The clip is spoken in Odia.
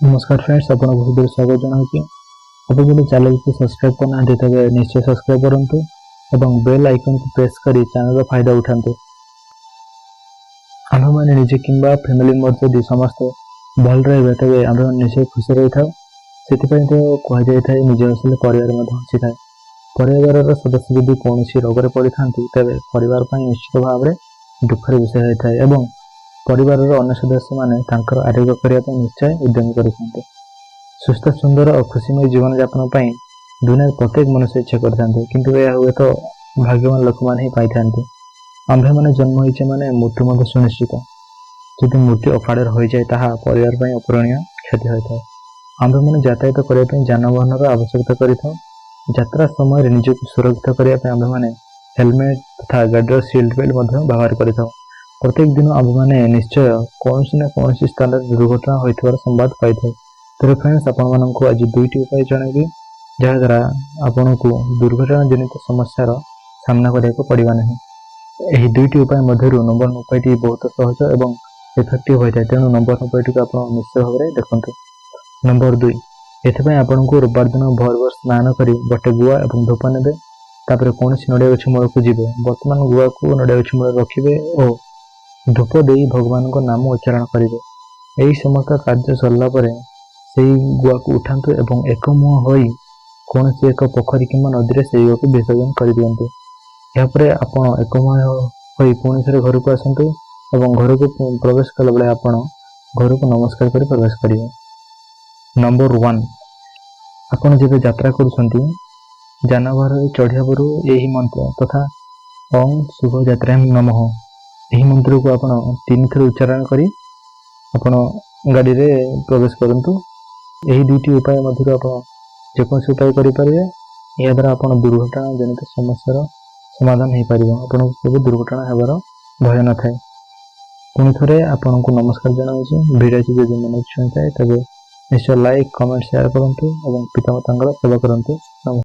ନମସ୍କାର ଫ୍ରେଣ୍ଡସ୍, ଆପଣଙ୍କୁ ଭିଡ଼ିଓରେ ସ୍ୱାଗତ ଜଣାଉଛି। ଆପଣ ଯଦି ଚ୍ୟାନେଲକୁ ସବସ୍କ୍ରାଇବ୍ କରିନାହାନ୍ତି, ତେବେ ନିଶ୍ଚୟ ସବସ୍କ୍ରାଇବ୍ କରନ୍ତୁ ଏବଂ ବେଲ୍ ଆଇକନ୍କୁ ପ୍ରେସ୍ କରି ଚ୍ୟାନେଲର ଫାଇଦା ଉଠାନ୍ତୁ। ଆମ୍ଭେମାନେ ନିଜେ କିମ୍ବା ଫ୍ୟାମିଲି ମେମ୍ବର ଯଦି ସମସ୍ତେ ଭଲ ରହିବେ, ତେବେ ଆମ୍ଭେମାନେ ନିଶ୍ଚୟ ଖୁସି ରହିଥାଉ। ସେଥିପାଇଁ ତ କୁହାଯାଇଥାଏ, ନିଜେ ହସିଲେ ପରିବାର ମଧ୍ୟ ହସିଥାଏ। ପରିବାରର ସଦସ୍ୟ ଯଦି କୌଣସି ରୋଗରେ ପଡ଼ିଥାନ୍ତି, ତେବେ ପରିବାର ପାଇଁ ନିଶ୍ଚିତ ଭାବରେ ଦୁଃଖର ବିଷୟ ହୋଇଥାଏ ଏବଂ ପରିବାରର ଅନ୍ୟ ସଦସ୍ୟମାନେ ତାଙ୍କର ଆରୋଗ୍ୟ କରିବା ପାଇଁ ନିଶ୍ଚୟ ଉଦ୍ୟମ କରିଥାନ୍ତି। ସୁସ୍ଥ, ସୁନ୍ଦର ଓ ଖୁସିମୟ ଜୀବନଯାପନ ପାଇଁ ଦୁନିଆର ପ୍ରତ୍ୟେକ ମନୁଷ୍ୟ ଇଚ୍ଛା କରିଥାନ୍ତି, କିନ୍ତୁ ଏହା ହୁଏତ ଭାଗ୍ୟବାନ ଲୋକମାନେ ହିଁ ପାଇଥାନ୍ତି। ଆମ୍ଭେମାନେ ଜନ୍ମ ହୋଇଛେ ମାନେ ମୃତ୍ୟୁ ମଧ୍ୟ ସୁନିଶ୍ଚିତ। ଯଦି ମୃତ୍ୟୁ ଅକାଳରେ ହୋଇଯାଏ, ତାହା ପରିବାର ପାଇଁ ଅପୂରଣୀୟ କ୍ଷତି ହୋଇଥାଏ। ଆମ୍ଭେମାନେ ଯାତାୟାତ କରିବା ପାଇଁ ଯାନବାହନର ଆବଶ୍ୟକତା କରିଥାଉ। ଯାତ୍ରା ସମୟରେ ନିଜକୁ ସୁରକ୍ଷିତ କରିବା ପାଇଁ ଆମ୍ଭେମାନେ ହେଲମେଟ୍ ତଥା ଗାଡ଼ିର ସିଟ୍ ବେଲ୍ଟ ମଧ୍ୟ ବ୍ୟବହାର କରିଥାଉ। ପ୍ରତ୍ୟେକ ଦିନ ଆମ୍ଭେମାନେ ନିଶ୍ଚୟ କୌଣସି ନା କୌଣସି ସ୍ଥାନରେ ଦୁର୍ଘଟଣା ହୋଇଥିବାର ସମ୍ବାଦ ପାଇଥାଉ। ତେବେ ଫ୍ରେଣ୍ଡସ୍, ଆପଣମାନଙ୍କୁ ଆଜି ଦୁଇଟି ଉପାୟ ଜଣାଇବି, ଯାହାଦ୍ୱାରା ଆପଣଙ୍କୁ ଦୁର୍ଘଟଣା ଜନିତ ସମସ୍ୟାର ସାମ୍ନା କରିବାକୁ ପଡ଼ିବ ନାହିଁ। ଏହି ଦୁଇଟି ଉପାୟ ମଧ୍ୟରୁ ନମ୍ବର ଉପାୟଟି ବହୁତ ସହଜ ଏବଂ ଇଫେକ୍ଟିଭ ହୋଇଥାଏ। ତେଣୁ ନମ୍ବର ଉପାୟଟିକୁ ଆପଣ ନିଶ୍ଚୟ ଭାବରେ ଦେଖନ୍ତୁ। ନମ୍ବର 2, ଏଥିପାଇଁ ଆପଣଙ୍କୁ ରବିବାର ଦିନ ଭୋର ଭୋର ସ୍ନାନ କରି ଗୋଟେ ଗୁଆ ଏବଂ ଧୂପ ନେବେ। ତାପରେ କୌଣସି ନଡ଼ିଆ ଗଛ ମୂଳକୁ ଯିବେ। ବର୍ତ୍ତମାନ ଗୁଆକୁ ନଡ଼ିଆ ଗଛ ମୂଳରେ ରଖିବେ ଓ ଧୂପ ଦେଇ ଭଗବାନଙ୍କ ନାମ ଉଚ୍ଚାରଣ କରିବେ। ଏହି ସମସ୍ତ କାର୍ଯ୍ୟ ସରିଲା ପରେ ସେଇ ଗୁଆକୁ ଉଠାନ୍ତୁ ଏବଂ ଏକମୁହାଁ ହୋଇ କୌଣସି ଏକ ପୋଖରୀ କିମ୍ବା ନଦୀରେ ସେଇ ଗୁଆକୁ ବିସର୍ଜନ କରିଦିଅନ୍ତୁ। ଏହାପରେ ଆପଣ ଏକମୁହାଁ ହୋଇ ପୁଣି ଥରେ ଘରକୁ ଆସନ୍ତୁ ଏବଂ ଘରକୁ ପ୍ରବେଶ କଲାବେଳେ ଆପଣ ଘରକୁ ନମସ୍କାର କରି ପ୍ରବେଶ କରିବେ। ନମ୍ବର 1, ଆପଣ ଯେବେ ଯାତ୍ରା କରୁଛନ୍ତି, ଯାନବାହନରେ ଚଢ଼ିବା ପୂର୍ବରୁ ଏହି ମନ୍ତ୍ର ତଥା "ଓଁ ଶୁଭ ଯାତ୍ରା ନମଃ", ଏହି ମନ୍ତ୍ରକୁ ଆପଣ ତିନି ଥର ଉଚ୍ଚାରଣ କରି ଆପଣ ଗାଡ଼ିରେ ପ୍ରବେଶ କରନ୍ତୁ। ଏହି ଦୁଇଟି ଉପାୟ ମଧ୍ୟରୁ ଆପଣ ଯେକୌଣସି ଉପାୟ କରିପାରିବେ। ଏହାଦ୍ୱାରା ଆପଣ ଦୁର୍ଘଟଣା ଜନିତ ସମସ୍ୟାର ସମାଧାନ ହୋଇପାରିବ। ଆପଣଙ୍କୁ କେବେ ଦୁର୍ଘଟଣା ହେବାର ଭୟ ନଥାଏ। ପୁଣି ଥରେ ଆପଣଙ୍କୁ ନମସ୍କାର ଜଣାଉଛି। ଭିଡ଼ିଓଟି ଯଦି ମନକୁ ଛୁଇଁଥାଏ, ତେବେ ନିଶ୍ଚୟ ଲାଇକ୍, କମେଣ୍ଟ, ସେୟାର କରନ୍ତୁ ଏବଂ ପିତାମାତାଙ୍କର ସେବା କରନ୍ତୁ।